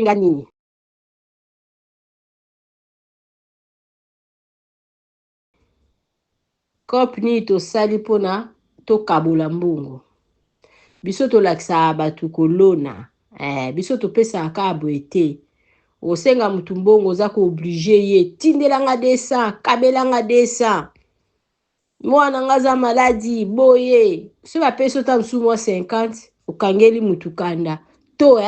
nga nini? Coop nini tosali mpona tokabola mbongo? Biso tolakisaka bato kolona, biso topesaka kaka boye te. Osenga motu mbongo, oza ko-obliger ye, tindelanga 200, kabelanga 200, mwana nga aza maladi boye. So bapesi ota mosusu mwa 50, okangeli mutu kanda to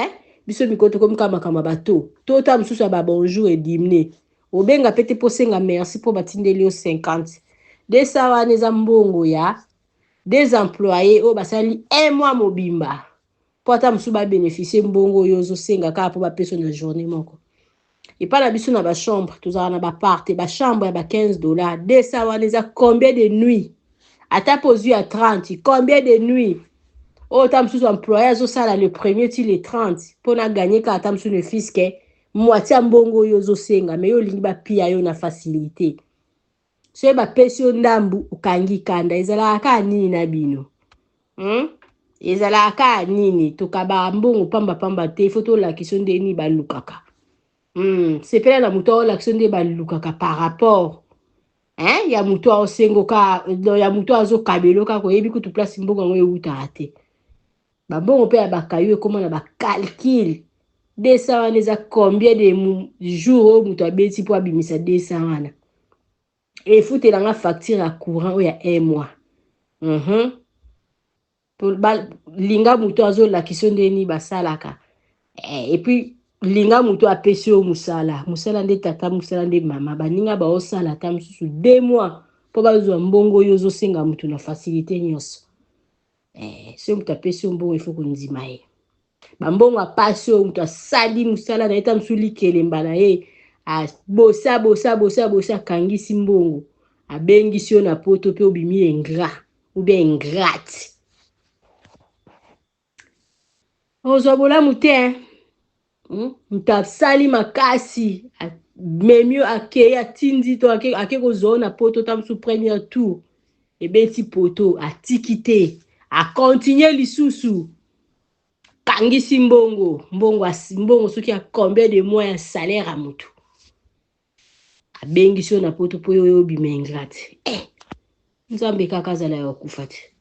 biso mikolo tokomi kaka makambo ya bato to ta mosusu ya babonjour edimne. Obenga pe te mpo osenga merci mpo batindeli yo 50. 200 wana eza mbongo ya des employés oyo basali un mois mobimba mpo ata mosusu babénéficie mbongo oyo ozosenga kaka mpo bapesa na journée moko. Epai na biso na bachambre, tozalaka na baparte, bachambre ya ba 15 $. 200 wana eza combien de nuit? Ata mpo ozwi ya 30, combien de nuit oyo ta mosusu employé azosala le premier ti le 30 mpo na gagner kaka ata mosusu ne fût-ce que moitié ya mbongo oyo ozosenga? Mais yo olingi bapia yo na facilité. Soki bapesi yo ndambu, okangi kanda. Ezalaka kaka nini na bino, Ezalaka kaka nini? Tokabaka mbongo pambapamba te. Ifo tolakisa yo nde nini balukaka. Sepela na moto aolakisa yo nde balukaka par rapport, hein? Ya moto aosengo ka ya moto azokabelo kaka, oyebi kutu place mbongo yango eutaka te. Bambongo mpe ya bakayu ekóma na bacalcul. 200 wana eza combien de jour oyo moto abeti mpo abimisa 200 wana? Efutelanga facture ya courant oyo ya un mois. Linga moto azolakisa yo ndeni basalaka, et puis linga moto apesi yo mosala. Mosala nde tata, mosala nde mama. Baninga baosala ata mosusu 2 mois mpo bazwa mbongo oyo ozosenga moto na facilité nyonso. Soki moto apesi yo mbongo, ifo kondima ye. Bambongo apasi oyo moto asali mosala na ye, ta mosusu likelemba na ye, abosa bosa bosa bosa, akangisi mbongo, abengisi yo na poto mpe obimi ingrat ou bien ingrate, ozwa bolamu te. Moto asali makasi, amemi yo, akei, atindi to ake kozwa yo na poto, ta mosusu premier tour ebeti poto, atiki te, akontinue lisusu, kangisi mbongo, mbongo, mbongo soki ya combien de mois ya salaire ya motu, abengisi yo na poto mpo yo oyo obima ingrate. Nzambe kaka azala ya kokufa te.